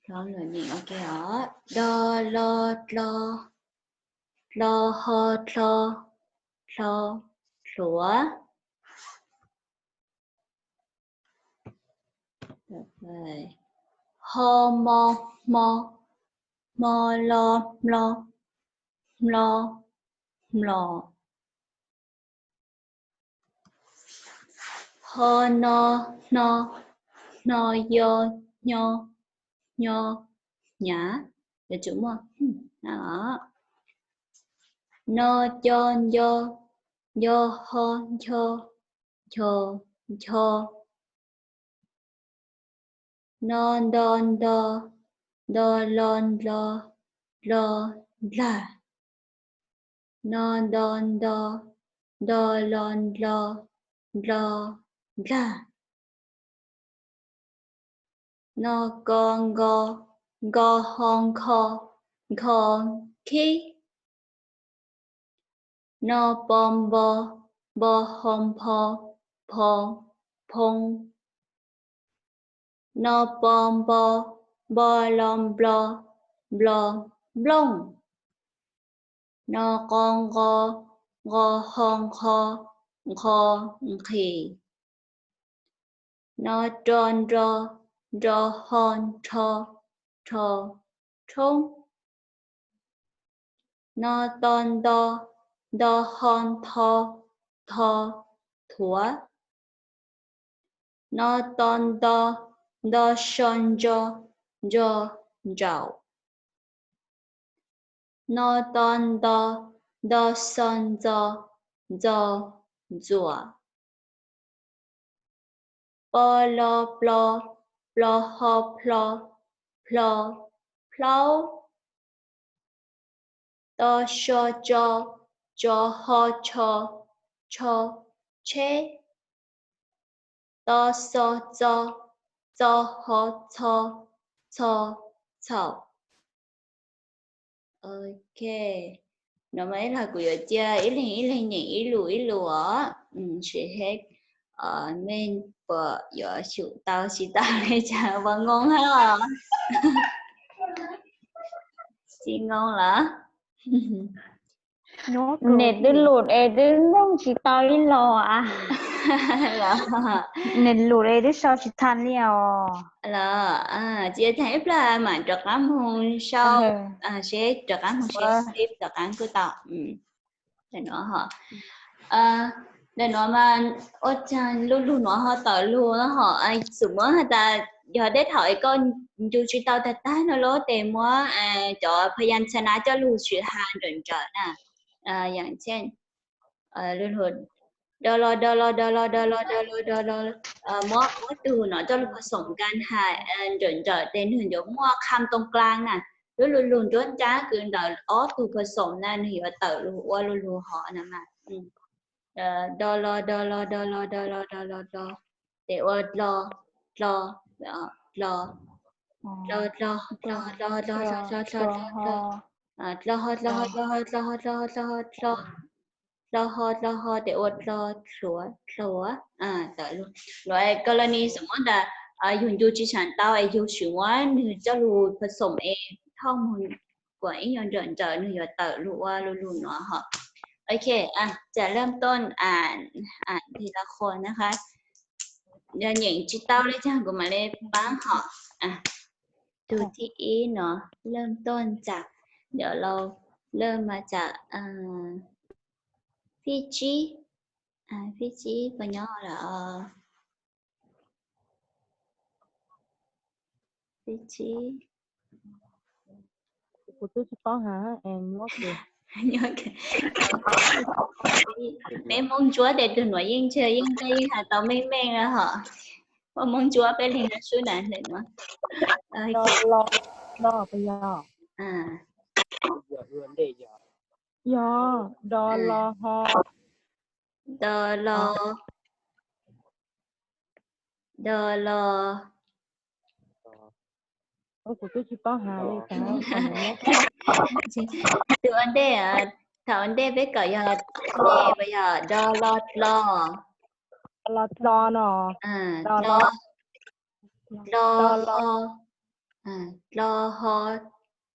Plob lawm ne, ok os. Do lo dlo, dlo ho dlo, dlo, dluav. Ho mo hmo, hmo lo hmlo, hmlo, hmlom. Ho no hno, hno yo hnyo, hnyo, hnyav. Yuav tsum muaj no. No co nco, nco ho ncho, ncho, ncho. No nto nto, nto lo nlo, nlo, ndlag. No nto nto, nto lo nlo, nlo, ndlag. No ko nko, nko ho nkho, nkho, khib. No po npo, npo ho npho, pho, phoo. No po npo, npo lo nplo, nplo, nplooj. No qo nqo, nqo ho nqho, nqho, nqhis. No ro nro, nro ho nrho, rho, rhoob. No to nto, nto ho ntho, ntho, nthuav. No to nto, nto so ntso, ntso, ntsaum. No to nto, nto xo ntxo, ntxo, ntxuam. Po lo plo, plo ho plho, plho, plaub. To so tso, tso ho tsho, tsho, tsheb. To xo txo, txo ho txho, txho, txhaum. Ok, no mas ib los kuv yuav cia ib leeg ib leeg nyeem ib lus ib lus os, sim seb mej puas yuav xyum tau tsis tau li cas, puas ngoo hab os? Tsis ngoo los? Nws twb lus es twb mloog tsis tau ib los. Nws lus es twb sau tsis tag li os. Los tsis tag ib plag mam rov qab moog sau, seb rov qab moog seb seb rov qab kuj tau. Ntawm nuav mas ua caag lug lug nuav ho tawm lug hom, xum muab has tas yog tej thaum es koj ncu tsis tau tag tag no lawm tes muab cov พยัญชนะ coj lug swm has nrawm nrawm na. Yaam txhia, do lo do lo do lo do lo do lo, muab ob tug no coj lug ผสมกัน has nrawm nrawm tes nwg yuav muaj คำตรงกลาง na. Lub lug lug nruab nrab kws ntawm ob tug ผสม na nwg yuav tawm lug ua lug lug hov na mas. Do lo do lo do lo do lo do lo do, tes ua dlo, dlo, dlo, dlo, dlo, dlo, dlo, dlo, dlo, dlo, dlo, dlo ho dlo ho dlo ho dlo ho dlo ho dlo ho dlo, dlo ho dlo ho tes ua dlo, dluav, dluav. Tawm lug, luag กรณี xum muab tas yug ncu tsis tshaav tau es yug swm muab nwg coj lug ผสม es thauj moog kuas ib nyuag nrawm nrawm nwg yuav tawm lug ua lug lug nuav hom. Ok, จะเริ่มต้นอ่านทีละคนนะคะ. Yog nyeem tsis tau li caag kuv mam li paab hom. Tug thib ib no, เริ่มต้นจาก, เดี๋ยวเราเริ่มมาจาก Fij Tsib. Fij Tsib puas nyob lawm? Fij Tsib, kuv twb tsis paub has, peb Moob Ntsuab tes tug nuav yeej ntshe yeej, yeej has tau meej meej hom. Muaj Moob Ntsuab peb leeg sub na. Yog do lo ho, do lo, do lo. Kuv twb tsis paub has li. Tus ua ntej, thaum ua ntej peb kawm yog dlej, yog do lo dlo. Lo dlo no. Do lo, dlo lo, Dlo ho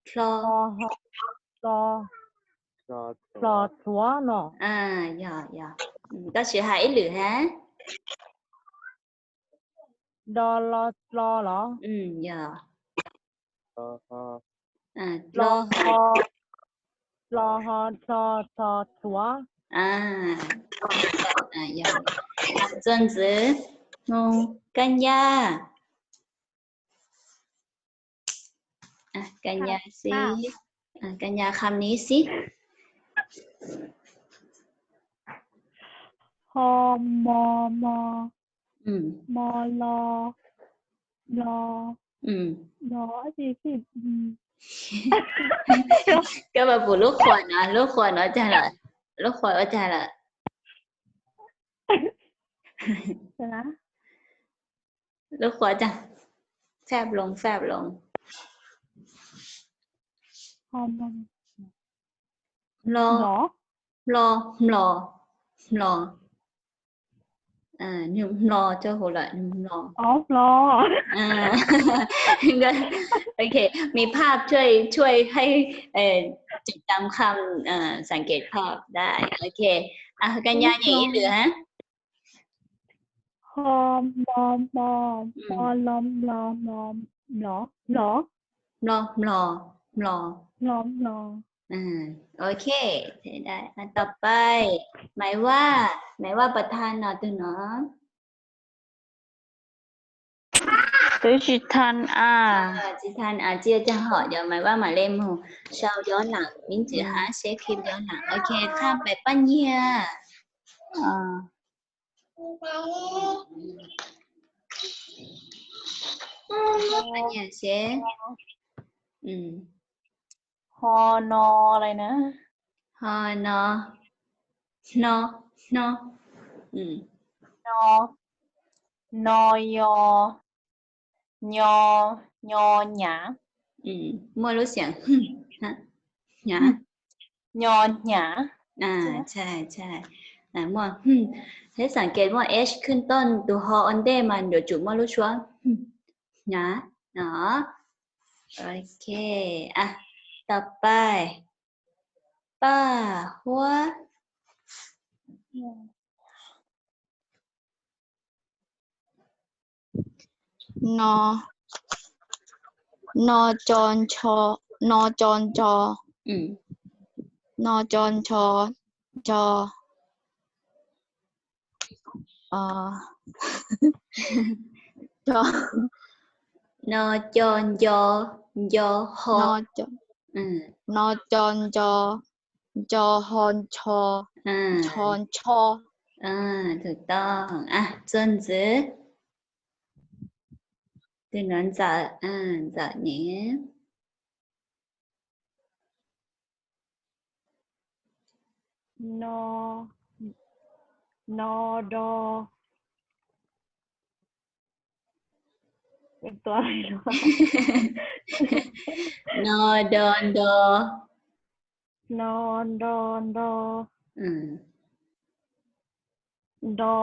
dlo. Dlo ho dlo, dlo dluav no. Yog, yog. Koj sim hais ib lwm hab. Do lo dlo los? Yog. Dlo ho, dlo ho dlo, dlo dluav. Yog. Txuas ntxiv, mus Kab Ncaj. Kab Ncaj xib, Kab Ncaj kham nib xib. Ho mo mo, mo lo lo, lo, Koj puas pum lub qhuas no, lub qhuas no cas lawm, lub qhuas ua cas lawm? Lub qhuas cas? Fab loo, fab loo. Hlo, hlo, hlo, hlo. Nwg hlo rua huv lawm, nwg hlo. Ok, มีภาพช่วย ช่วยให้ จดจำคำ สังเกตภาพได้ โอเค Kab Ncaj nyem ib lwm hab. Ho mo mo, mo lo lo, mlo, mlo, mlo, mlo, mlo, mlo, mlo. Ok, ต่อไป Maiv Vaj, Maiv Vaj ประธาน no, twg no? Twb tsis than a. Tsis than a, tsis tag hom, cov Maiv Vaj mam le mus sau ย้อนหลัง ib ntsis hab seb khi ย้อนหลัง. Ok, kham pais Paj Nyiag. Paj Nyiag seb. Ho no lawm na. Ho no, no, no. No, no yo, nyo, nyo nyav. Muaj lub xeem hwj, nyav, nyo nyav. Muaj, peb สังเกต muaj เอช ขึ้นต้น tus ho ua ntej mas yuav tsum muaj lub suab nyav no. Ok, ต่อไป Paj Huab. No, no co nco, no co nco, no co nco, nco, no co nco, nco ho, no co nco, nco ho ncho, ncho ncho.ถูกต้อง. Txuas ntxiv, tus no Ntxawm, Ntxawm nyem. No, no do, no do nto, no do nto, nto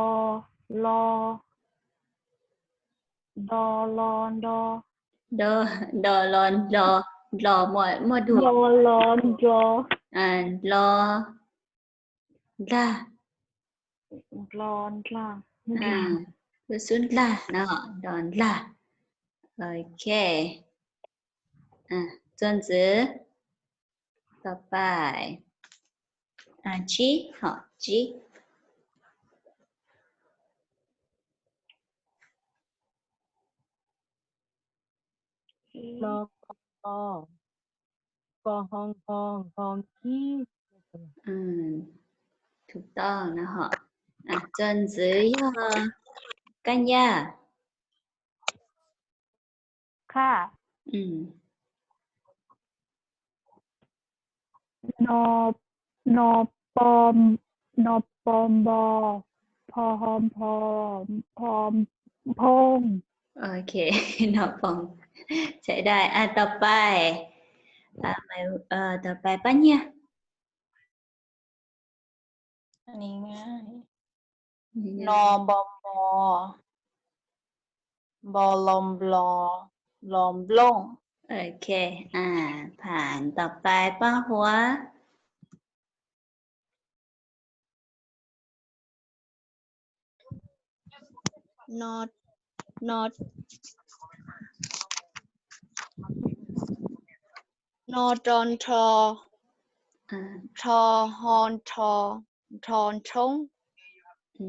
lo, nto lo nto, nto lo nto, nto muaj, muaj dua, nto lo nto, nto ntag, nto ntag, lub xub ntag no, nto ntag. Ok, txuas ntxiv, ต่อไป tsib, hom tsib. Nko, nko, nko ho nko, nko kib. ถูกต้อง no ho. Txuas ntxiv yog Kab Yaj. No, no po, no po npo, pho ho npho, pho, phoo. Ok, no poo. Sai dai. ต่อไป, ต่อไป Paj Nyiag. No npo npo, npo lo nplo, Los nplooj. Ok, à, phản đọc bài Paj Huab. No, no, no rau nrho, À, nrho ho nrho, nrho nrhoob. Ừ,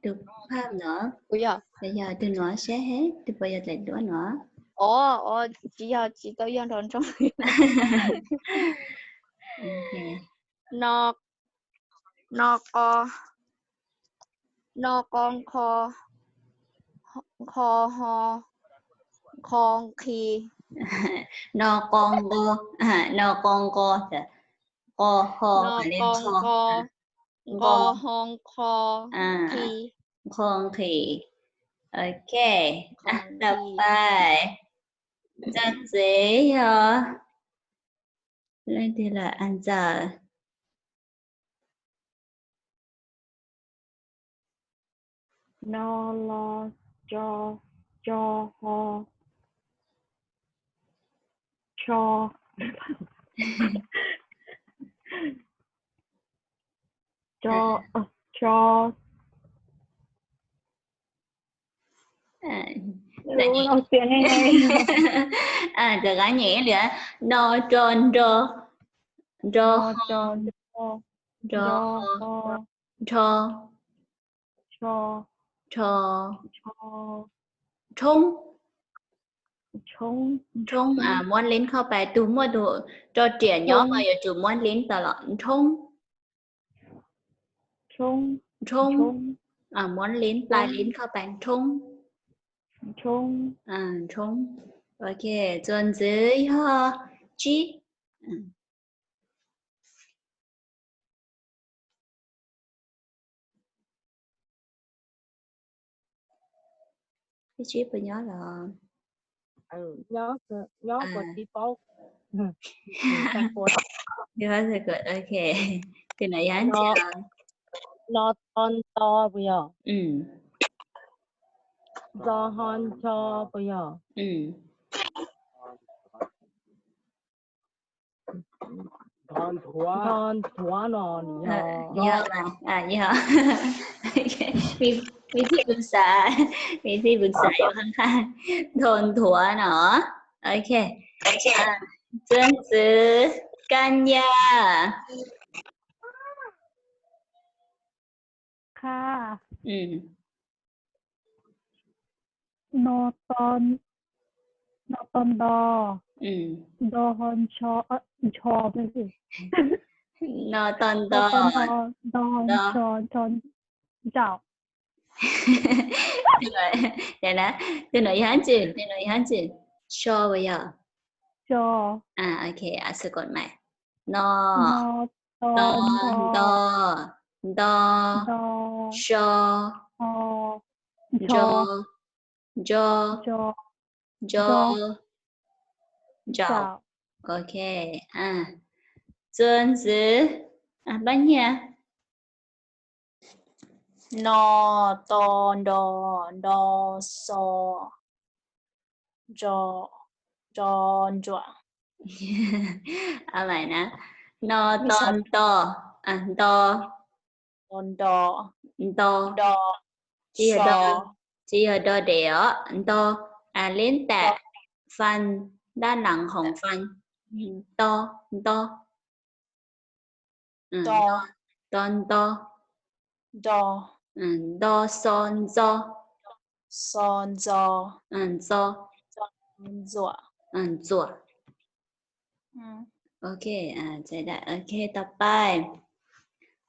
tus phaj no. Kuv yog. Yog tus no seb he, tus puas yog daim duab no? Ov, ov, tsis yog, tsis tau yog nrho nrhoob. Ok. No, no qo, no qo nqho, nqho ho, nqho nqhi. No qo nqo, no qo nqo, qo ho, no qo nqo, nqo ho nqho, nqhi, nqho nqhi. Ok, à, đọc bài. Ntxawg ntxwv yog leej twg lawm? À, Ntxawg. No lo, co, co ho, co, co, co. À, à, rov qab nyem li. No tso nro, nro ho, nro ho, nrho, nrho, nrhoob. Nrhoob, à, muab lib kho pais, tus muaj tus rau riam nyob mas yuav tsum muab lib tau los nrhoob. Nrhoob, muab lib, plai lib kho pais nrhoob. Nrhoob. Ok, txuas ntxwv yog tsib. Ib tsib puas nyob los? Nyob, nyob puas tib paub. Ok, tus no yog ntxhi. No to nto puas yog? Nto ho ncho puas yog? Nto nthuav no yog. Yog, yog. Mis Thij Pws xav, Mis Thij Pws xav yuav qha qha nto nthuav no. Ok. Txuas ntxwv kab nyaj. Qha. No to, no to nto. Nto ho ncho, ncho. No to nto, nto ho ncho, ncho, nchaum. Tus no yog ntxhi, tus no yog ntxhi. So puas yog? So. Ok, à, sửa cột mày. No. No to nto, nto, so, ncho, ncho, ncho, nchaum. Ok, à, txuas ntxwv, à, pab nyiaj. No to nto, nto so, nto, nto ntsuam. No to nto, à, nto, nto, nto, nto, tsis yog do, tsis yog do dev os, nto, à, lib ntais, phanh, đáp nặng họng phanh. Nto, nto. To nto. Nto so ntxo. So ntxo. Ntxo. Ntxuam. Ntxuam. Ok, ok, tau pais.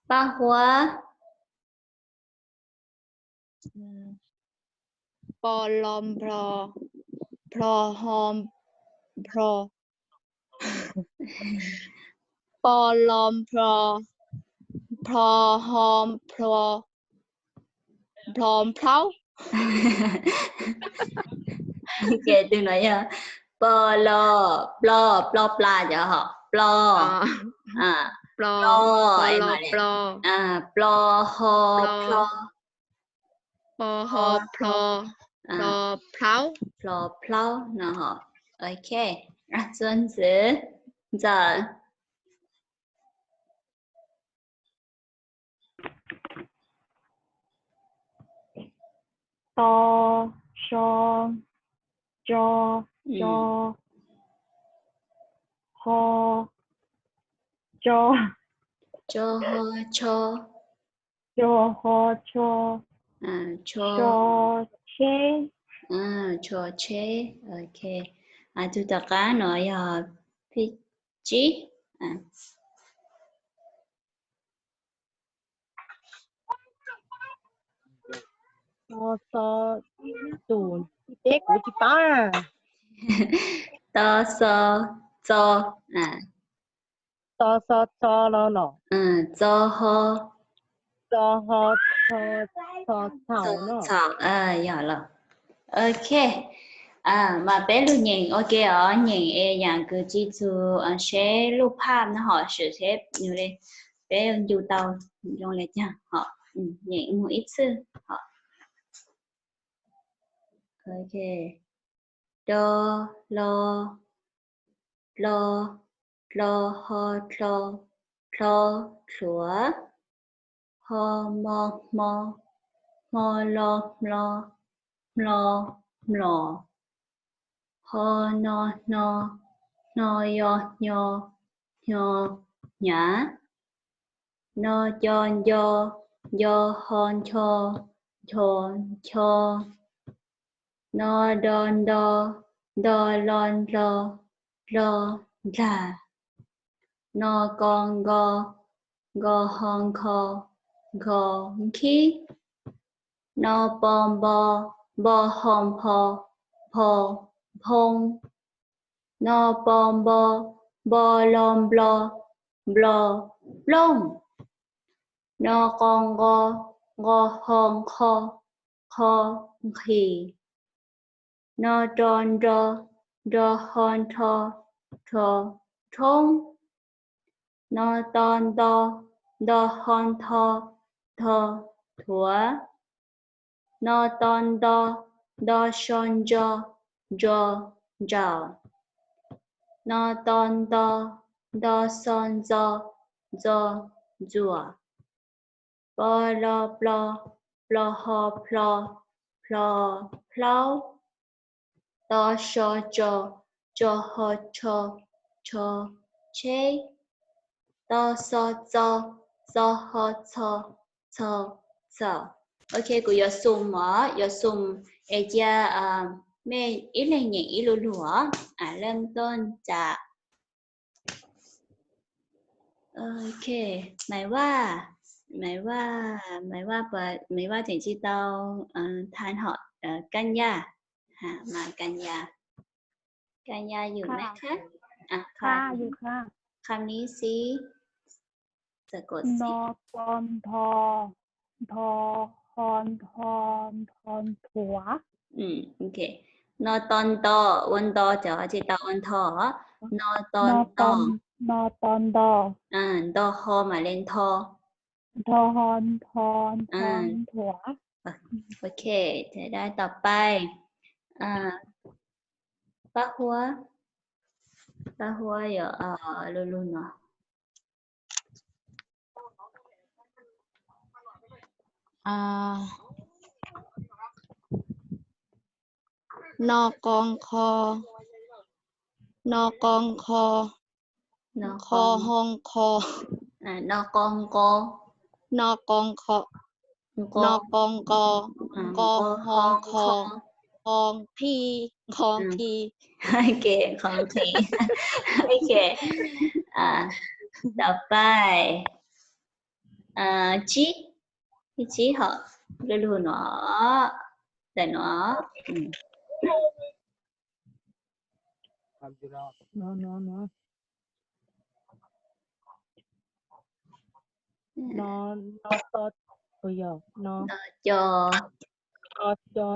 Paj huab. Po lo nplho, nplho ho nplho. Po lo nplho, nplho ho nplho, nplho nplhaub. Ces tus no yog po lo, plo, plo pla cov hom plo. Plo, plo, plo ho, plo. Po ho, plo. Hlo plaub. Hlo plaub no hos. Ok, txuas ntxiv, Ntxawm. To, so, tso, tso, ho, tso, tso, ho, tso, tso, ho, tso, tso, tsheb, tso, tsheb. Ok, tus tom qab no yog Phij Tsib. To, so, tus, peb kuv tsis paub. To, so, txo. To, so, txo no no. Txo, ho. Txo, ho, txo, txhaum no. Txhaum, yog lawm. Ok, mas peb lug nyeem ua ke os, nyeem es yam kws tsi txug seb lub phaj no hom swm seb peb ncu tau zoo le caag hom. Nyeem moog ib txhij hom. Do, lo, dlo, dlo, ho, dlo, dlo, dluav, ho, mo, hmo, hmo, lo, hmlo, hmlo, hmlom, ho, no, hno, hno, yo, hnyo, hnyo, hnyav, no, co, nco, nco, ho, ncho, ncho, ncho, no, do, nto, nto, lo, ndlo, dlo, ndlag, no, ko, nko, nko, ho, nkho, nkho, nkhib, no, po, npo, npo, ho, npho, npho, nphoo, no, po, npo, npo, lo, nplo, nplo, nplooj, no, qo, nqo, nqo, ho, nqho, nqho, nqhis, no, ro, nro, nro, ho, nrho, nrho, nrhoob, no, to, nto, nto, ho, ntho, ntho, nthuav, no, to, nto, nto, so, ntso, ntso, ntsaum, no, to, nto, nto, xo, ntxo, ntxo, ntxuam, po, lo, plo, plo, ho, plho, plho, plaub, to, so, tso, tso, ho, tsho, tsho, tsheb, to, xo, txo, xo, ho, txho, txho, txhaum. Ok, kuv yuav xum os, yuav xum es cia mej ib leeg nyeem ib lu lug os. Lam tuaj cas. Ok, Maiv Vaj, Maiv Vaj, Maiv Vaj, Maiv Vaj tseem tsis tau tha hom Kab Yaj, mas Kab Yaj, Kab Yaj yum mej khab, khab nib xib, txawm kom xib. No, to, nto, nto, ho, nto, nto, nthuav. No, to, nto, ua nto ces tsis tau ua ntho. No, to, nto, no, to, nto, nto, ho mam le ntho. Ntho, ho, ntho, ntho, nthuav. Ok, tom pais, Paj Huab, Paj Huab yuav lu lug no. No, qo, nqho, no, qo, nqho, nqho, ho, nqho, no, qo, nqo, no, qo, nqho, no, qo, nqo, nqo, ho, nqho, nqho, nqhis, nqho, nqhis. Ok, nqho, nqhis. Ok, tom pais, Tsib, Tsib hom, lu lug no, ntawm no. No, no, to, no, co, no, co,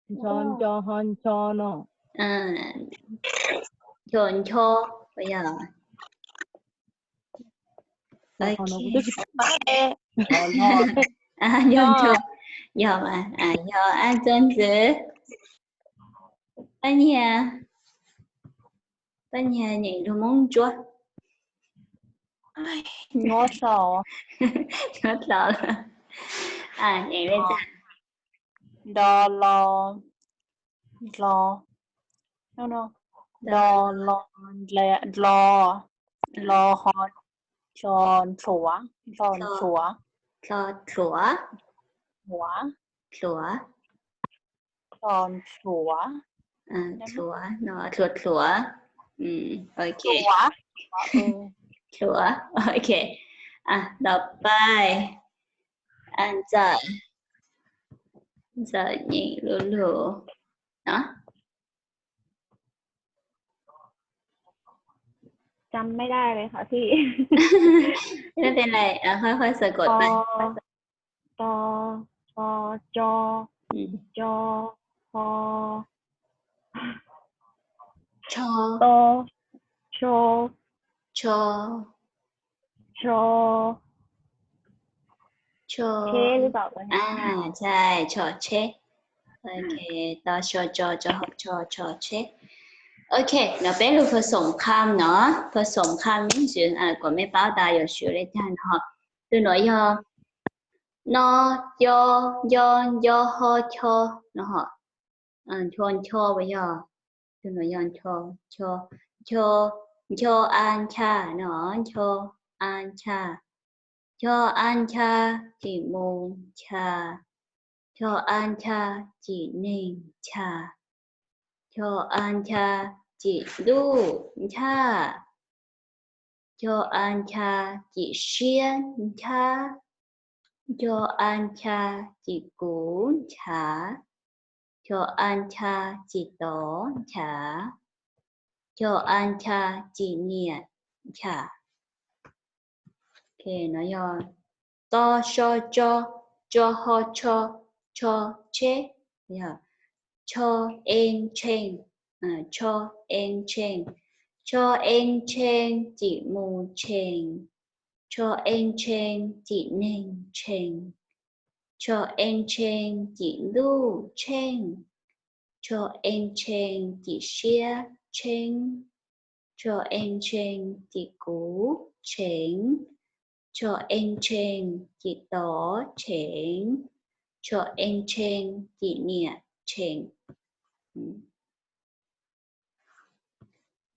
ncho, ncho, ho, ncho no. Ncho, ncho, yog. Ncho, ncho, Yog mas, yog ab txuj ntxwv. Pab Nyiag, Pab Nyiag nyeem lus Hmoob ntsuab. Nyuaj tso. Nyuaj tso. Nyeem li cas? Do lo, dlo, do lo, dlo, dlo ho, dlo nthluav, dlo nthluav, dlo nthluav, nthluav, dlo nthluav, nthluav, nthluav, nthluav, ok, nthluav, ok. Tos pab Ntxawm, Ntxawm nyeem lus lus no. จำไม่ได้เลยค่ะพี่ ไม่เป็นไร ค่อยๆสะกดไป to, to, co, co, ho, cho, to, cho, cho, cho, cho, ใช่ cho, cho, cho, cho, cho, cho, cho, cho, cho. Ok, no peb lus phas xoom kham no, phas xoom kham ib ntsis kom mej paub tas yuav siv li cas no. Tus no yog no, co, nco, nco, ho, cho no. Ncho, ncho puas yog? Tus no yog ncho, ncho, ncho, ncho a ncha no, ncho a ncha. Ncho a ncha cim mus ncha. Ncho a ncha cim neeg ncha. Ncho a ncha cim ntuj ncha. Ncho a ncha cim siab ncha. Ncho a ncha cim kuv ncha. Ncho a ncha cim tod ncha. Ncho a ncha cim niam ncha. No yog to, so, tso, tso, ho, tsho, tsho, tsheb, yog tsho, e, tshee, tsho, e, tshee, tsho, e, tshee cim mus tshee, tsho, e, tshee cim neeg tshee, tsho, e, tshee cim ntuj tsheej, tsho, e, tshee cim siab tsheeb, tsho, e, tshee cim kuv tsheev, tsho, e, tshee cim tod tsheev, tsho, e, tshee cim niam tsheem.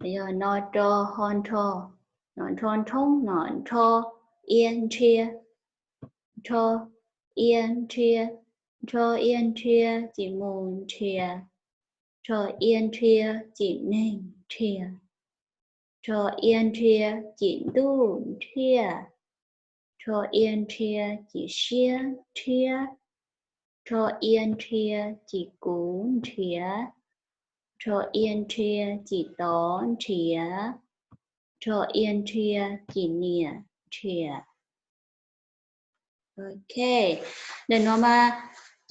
Yog no, ro, ho, nrho, no, nrho, nrhoob, no, nrho, ia, nrhia, nrho, ia, nrhia, nrho, ia, nrhia cim mus nrhia, nrho, ia, nrhia cim neeg nrhia, nrho, ia, nrhia cim ntuj nrhiaj, nrho, ia, nrhia cim siab nrhiab, nrho, ia, nrhia cim kuv nrhiav, nrho, ia, nrhia cim tod nrhiav, nrho, ia, nrhia cim niam nrhiam. Ok, ntawm no mas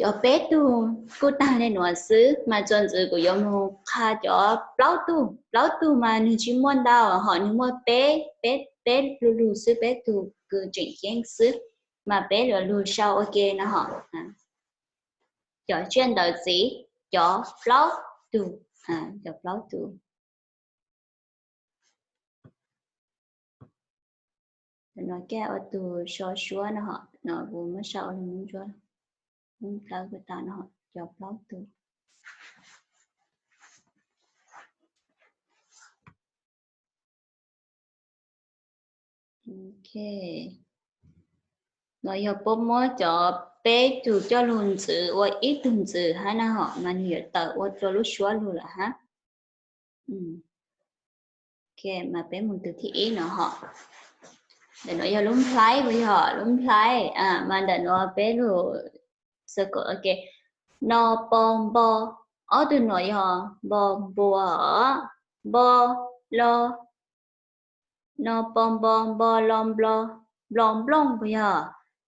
cov peb tug kuj tag li no xwb, mas txuas ntxiv kuv yuav mus qha cov plaub tug. Plaub tug mas nws tsis muaj ntau, ho nws muaj peb, peb, peb lus lus xwb, peb tug kws tseem ceeb xwb, mas peb yuav lug sau ua ke no ho. Cov tsiaj ntawv txiv, cov plaub tug, cov plaub tug. No koj ua tus so suab no ho, no kuv muab sau ua lug Moob Ntsuab, Moob Dlawb kuj tau no ho, cov plaub tug. Ok, no yog puab muab cov peb tug coj lug ntxiv ua ib tug ntxiv hab na ho, mas nws yuav tawm ua rua lub suab lug lawm hab. Ok, mas peb mus tug thib ib no ho. Ntawm no yog lub nplhaib, puas yog lub nplhaib? Mas ntawm no peb lug xav kom, ok, no, po, npo, ob tug no yog npo, npua, npo, lo, no, po, npo, npo, lo, nplo, nplo, nplooj, puas yog?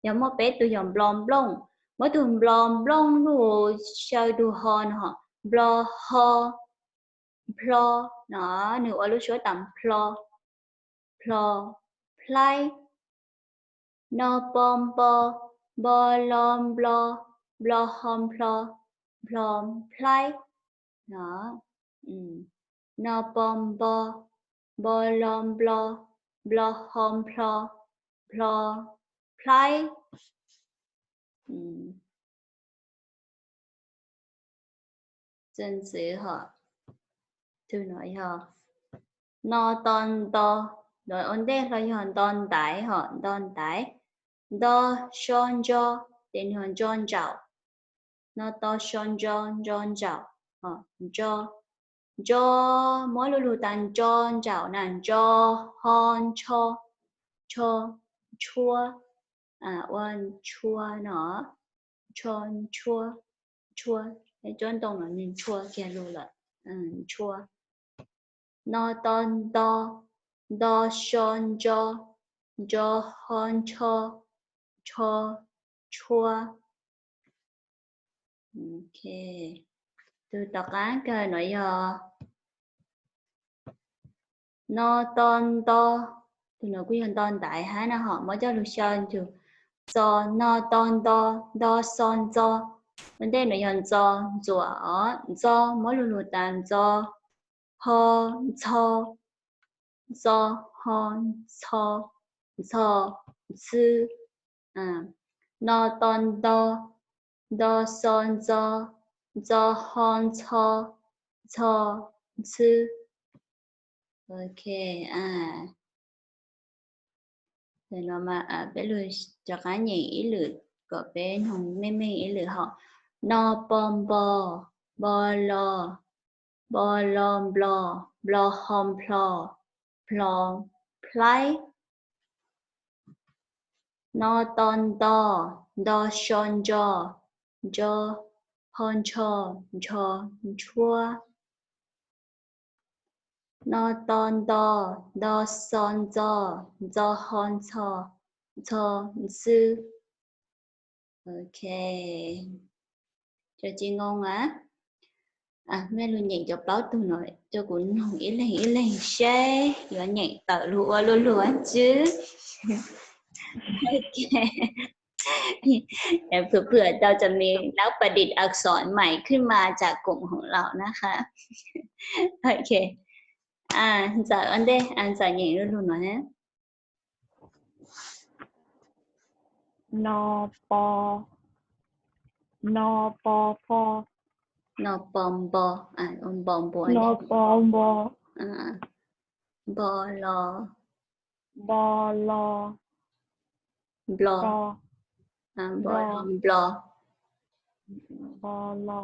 Yog muaj peb tug yog nplo, nplooj. Muab tug nplo, nplooj lug xyaw tug ho no ho, nplo, ho, nplho, no, nws ua lub suab tas nplho, nplho, nplhaib, no, po, npo, npo, lo, nplo, nplo ho nplho, nplho nplhaib. No, mm, no po npo, npo lo nplo, nplo ho nplho, nplho nplhaib. Txuas ntxiv hos, tus no yog no to nto, no ua ntej los yog nto ntaiv hos, nto ntaiv. Nto so ntso, ces nws ho ntso ntsaum. No to so ntso, ntso ntsaum, ntso, ntso, muab lug lug tas ntso ntsaum na, ntso ho ntsho, ntsho, ntshua, ua ntshua no, ntsho, ntshua, ntshua, cuab ntoo no nws ntshua kiag lug lawm, ntshua. No to nto, nto so ntso, ntso ho ntsho, ntsho, ntshua. Tus tom qab kawg no yog no to nto, tus no kuj yog nto ntaiv hab na hos, muab coj lug xyaw ntug txo, no to nto, nto xo ntxo, ua ntej no yog ntxo, ntxuam os, ntxo muab lug lug tas ntxo, ho, ntxho, ntxo, ho, ntxho, ntxho, ntxhw. No to nto, nto xo ntxo, ntxo ho ntxho, ntxho, ntxhw. Ok, no peb lug rov qab nyeem ib lwm kom peb noog meej meej ib lwm hos. No po npo, npo lo, npo lo nplo, nplo ho nplho, nplho nplhaib. No to nto, nto so ntso, ntso ho ntsho, ntsho ntshuab. No to nto, nto xo ntxo, ntxo ho ntxho, ntxho ntxhw. Ok, cov tsis ngoo a, mej lug nyeem cov plaub tug no rau kuv noog ib leeg ib leeg seb yuav nyeem tawm lug ua luaj lug dab tsi. Phwm phwm tau cov me nab pas dis ak xom mais khwb mas tsam koom hoom laus na ha. Ok, ntxawm ua ntej, ntxawm nyeem luaj lug no na. No po, no po po, no po npo, npo npo, no po npo, npo lo, npo lo, nplo, npo lo nplo, npo lo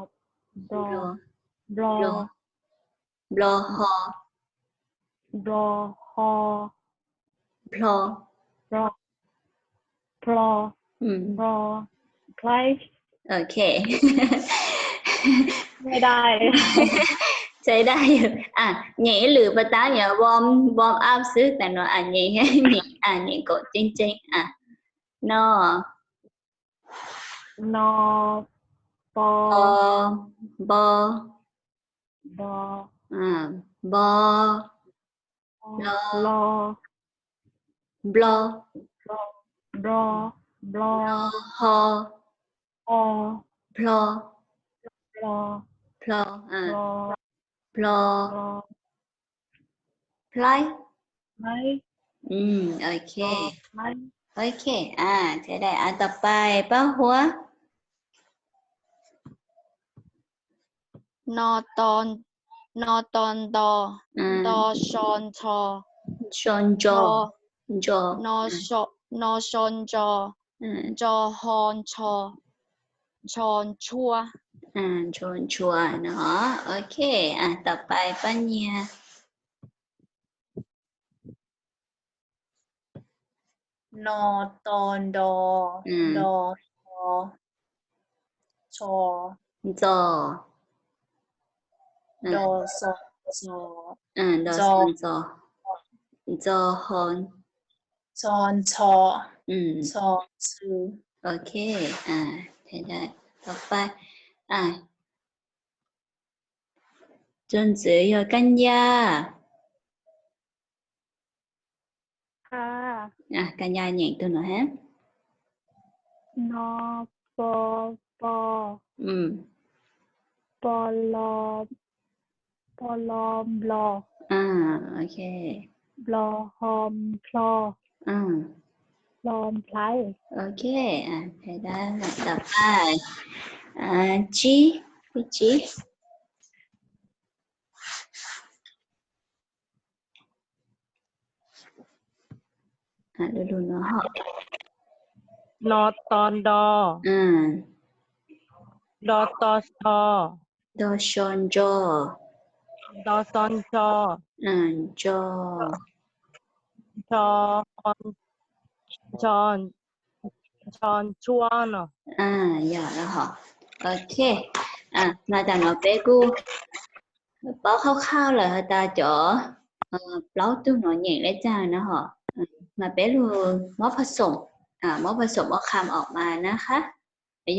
nplo, nplo, nplo ho, nplo ho, nplho, nplho, nplho, nplhaib. Ok, txais dab yug. Nyeem ib lwm pas tab yuav warm, warm up xwb tas no, nyeem, nyeem, nyeem kom tseeb tseeb. No, no, po, npo, npo, npo, lo, lo, nplo, nplo, nplo, ho, ho, nplho, nplho, nplho, nplho, nplhaib. Ok, ok, txais dab, a, tom pais pab huab. No to, no to nto, nto so ntxo, so ntso, ntso, no so ntso, ntso ho ntsho, ntsho ntshua. Ntshua, ntshua no. Ok, tom pais pab nyiag. No to nto, nto so, so, ntxo, nto so ntxo, ntxo, ntxo ho, ntxo, ntxho, ntxho ntxhw. Ok, tom pais, txuas ntxiv yog Kab Ncaj. Kab Ncaj nyeem tug no hab. No po Bo, mm, bo lo, bo lo nplo, ok, nplo ho nplho, nplho nplhaib. Ok, thais dab tom qab, tsib, tsib. Lub lub no ho, no to nto, nto to so, nto so ntso, nto so ntso, ntso, ntso, ntso ntsuab no. Yog lawm hos. Ok, mas tam no peb kuj paub qhab qhab lawm has tas cov plaub tug no nyeem le caag no hos. Mas peb lug muab phaj xoom, muab phaj xoom ua qha os mas na hab,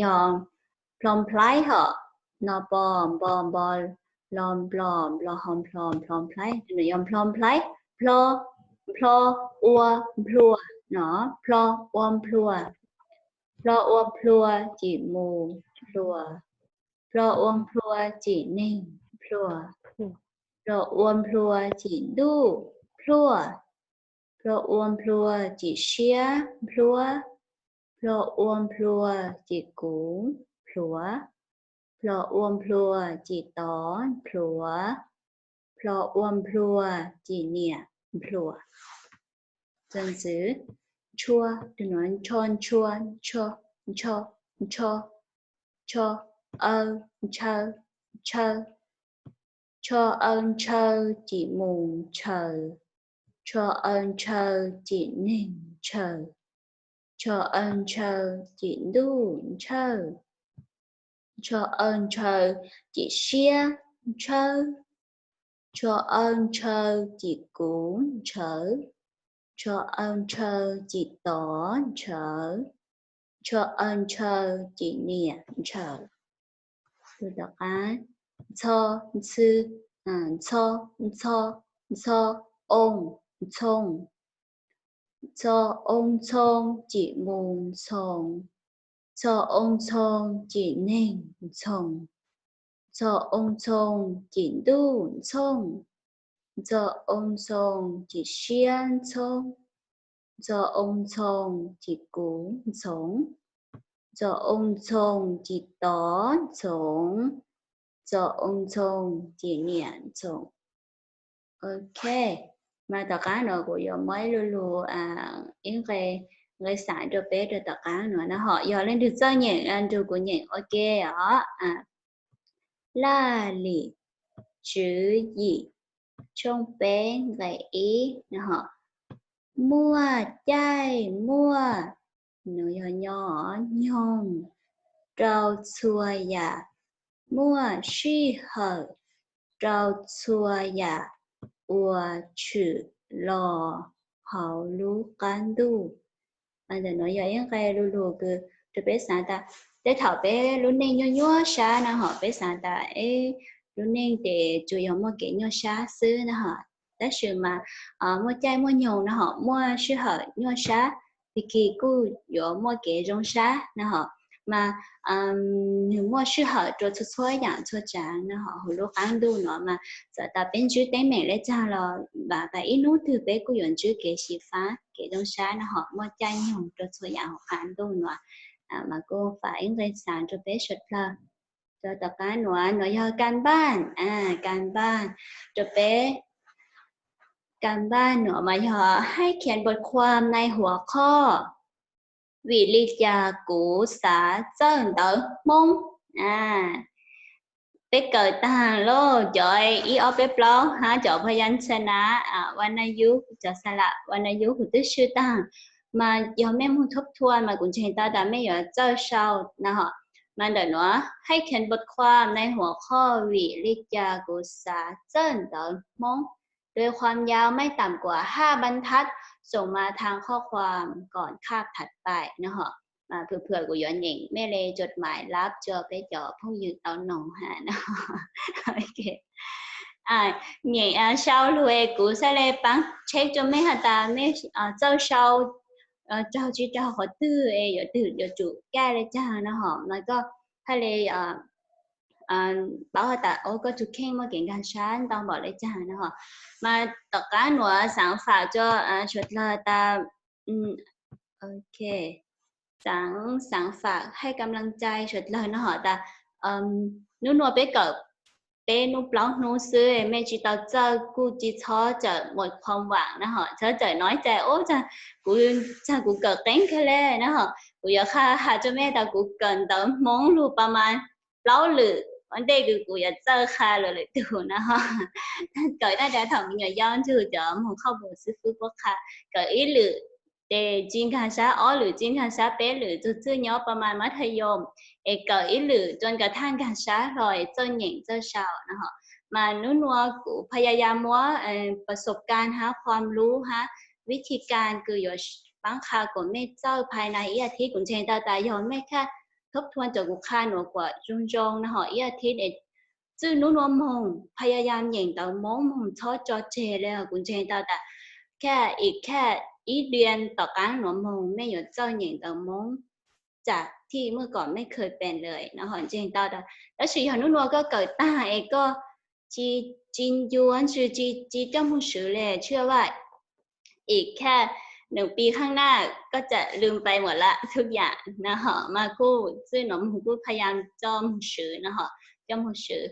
yog nplho nplhaib hos, no po, npo npo, lo nplo, nplo ho nplho, nplho nplhaib, yog nplho nplhaib, nplho, nplho, ua, nplhua, no, nplho, ua, nplhua, nplho, ua, nplhua, cim mus, nplhua, nplho, ua, nplhua, cim neeg, nplhua, nplho, ua, nplhua, cim ntuj, nplhuaj, nplho, ua, nplhua, cim siab, nplhuab, nplho, ua, nplhua, cim kuv, nplhuav, nplho, ua, nplhua, cim tod, nplhuav, nplho, ua, nplhua, cim niam, nplhuam. Txuas ntxiv, ntshua, tus no ntsho ntshua, ntsho, ntsho, ntsho, ntsho, aw, ntshaw, ntshaw, ntsho, aw, ntshaw, cim mus, ntshaws, ntsho, aw, ntshaw, cim neeg, ntshaws, ntsho, aw, ntshaw, cim ntuj, ntshaws, ntsho, aw, ntshaw, cim siab, ntshawb, ntsho, aw, ntshaw, cim kuv, ntshawv, ntsho, aw, ntshaw, cim tod, ntshawv, ntsho, aw, ntshaw, cim niam, ntshaws. Lug tom qab, ntxho, ntxhw, ntxho, ntxho, ntxho, oo, ntxhoog, ntxho, oo, ntxhoog, cim mus, ntxhoos, ntxho, oo, ntxhoog, cim neeg, ntxhoos, ntxho, oo, ntxhoog, cim ntuj, ntxhooj, ntxho, oo, ntxhoog, cim siab, ntxhoob, ntxho, oo, ntxhoog, cim kuv, ntxhoov, ntxho, oo, ntxhoog, cim tod, ntxhoov, ntxho, oo, ntxhoog, cim niam, ntxhoom. Ok, mas tom qab no kuv yuav muab ib lu lug, ib nqe, nqe xaav rau peb rau tom qab no na hos. Yog leej twg txawj nyeem nrug kuv nyeem ua ke os. Laj lim tswv yim tshooj peb nqe ib no hos. Muaj caij muaj, no yog nyoog, nyoog rau txhua yam, muaj sij hawm rau txhua yam uas tshwm los hauv lub qab ntuj. Ntawm no yog ib nqe lu lug kws rau peb xaav tas, tej thaum peb lub neej nyuaj nyuaj sab na hos, peb xaav tas lub neej tes tsuas yog muaj kev nyuaj sab xwb na hos, tab sis mas muaj caij muaj nyoog na hos, muaj sij hawm nyuaj sab, tag kis kuj yuav muaj kev zoo sab na hos. Mas nwg muaj sij hawm rau txhua txhua yaam txhua tsaav na hos, hauv lub qab ntuj no mas txawm tas peb ntsib teeb meem le caag los, tas ib nub twg peb kuj yuav ntsib kev xyiv fab kev zoo sab na hos, muaj caij nyoog rau txhua yaam hauv qab ntuj no. Mas kuj faam ib nqe xaav rau peb suav dlawg. Rau tom qab no, no yog kas npaaj, kas npaaj rau peb. Kas npaaj no mas yog ให้เขียนบทความในหัวข้อ Vim li cas kuv xav txawj ntawv Hmoob. Peb kawm taag lauj, cov ib ob peb plaub hab cov พยัญชนะ, วรรณยุกต์, cov สระวรรณยุกต์ kuv twb swm taag, mas yog mej moog ทบทวน mas kuv ntseeg tau tas mej yuav txawj sau na hos. Mas ntawm nuav ให้เขียนบทความในหัวข้อ Vim li cas kuv xav txawj ntawv Hmoob โดยความยาวไม่ต่ำกว่าห้าบรรทัด ส่งมาทางข้อความก่อนคาบถัดไป no hos. Mas phwm phwm kuv yuav nyeem mej le จดหมายลับ rua peb cov phooj ywg tau noog has no. Nyeem sau lug es kuv xaav le paab check rua mej has tas mej txawj sau raug tsi raug qhov twg es yuav twg yuav tsum kaij le caag no hos. Mas koj haj le paub has tas o koj tus kheej muaj kev nkag sab ntau npaum le caag no hos. Mas tom qaab nuav xaav faam rua suav dlawg tas, xaav, xaav faam haj kam laj cai suav dlawg no hos tas nub nuav peb kawm peb nub plaub nub xwb, mej tsi tau txawj kuj tsi txhob cawm muaj khuam vaam na hos, txhob cawm nov cai ub, kuv, txag kuv kawm qeeb kawg le na hos. Kuv yuav qha has rua mej tas kuv kawm ntawv Hmoob lug pas mas plaub lwm ua ntej kws kuv yuav txawj qha lwm lwm tug na hos. Kawm tag tas thaum me nyuam yau nrug cov moog qhoj pum xwb fwb puab qha, kawm ib lwm tes tsi nkag sab, ob lwm tsi nkag sab, peb lwm tug txwj nyob pas mas mab thas yoos, es kawm ib lwm rua kws thaj nkag sab hlo es txawj nyeem txawj sau na hos. Mas nub nuav kuv พยายาม muab ประสบการณ์ hab ความรู้ hab วิธีการ kws yuav paab qha kuas mej txawj ภายใน ib as thiv. Kuv ntseeg tau tas yog mej khaj ทบทวน rua kuv qha nuav kuas zoo zoo na hos ib as thiv es txwj nub nuav moog พยายาม nyeem ntawv Moob moog txhob tso tseg le. Kuv ntseeg tau tas khaj ib khaj ib diav tom qaab nuav moog mej yuav txawj nyeem ntawv Moob tsam thij muaj kom mej เคยเป็น lawm no hos. Ntseeg tau tas tab sis yog nub nuav koj kawm tag es koj tsi, tsi ncu ntsis, tsi, tsi coj moog swv le, เชื่อว่า อีกแค่หนึ่งปีข้างหน้า koj tsam ลืมไปหมดละทุกอย่าง na hos. Mas kuj txwj nuav moog kuj พยายาม coj moog swv na hos, coj moog swv.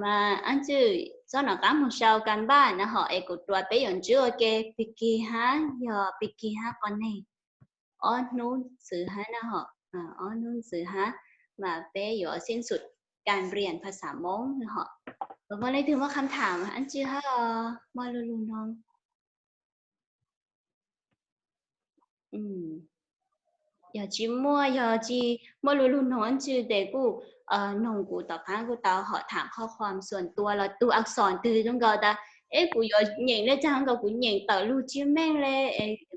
Mas ab ntsuj txhob nov qaab moog sau การบ้าน na hos es kuv tuav peb yuav ntsib ua ke pig kig hab, yog pig kig hab qhov neeg ob hnub ntxiv hab na hos, ob hnub ntxiv hab, mas peb yuav สิ้นสุดการเรียนภาษา Moob na hos. Puas muaj leej twg muaj คำถาม ab ntsuj hab os, muaj lu lug noog? Yog tsi muaj, yog tsi muaj lu lug noog ab ntsuj tes kuj noog kuv tom qaab kuj tau hom tham qhov ความส่วนตัว los tug อักษร twg zoo nkaus tas es kuv yuav nyeem le caag nkaus kuv nyeem tawm lug tsi meej le,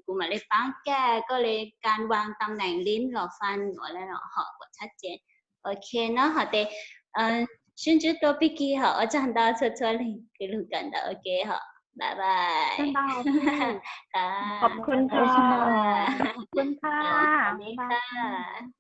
kuv mam le paab kaj koj le การวางตำแหน่งลิ้น หลอดฟัน nuav le hom kuas txhab cev. Ok no hos tes sib ntsib dlua pig kig hos, ua tsaug ntau txhua txhua leej kws lug kawm ntawv ua ke hos. Bye bye. ขอบคุณค่ะ ขอบคุณค่ะ สวัสดีค่ะ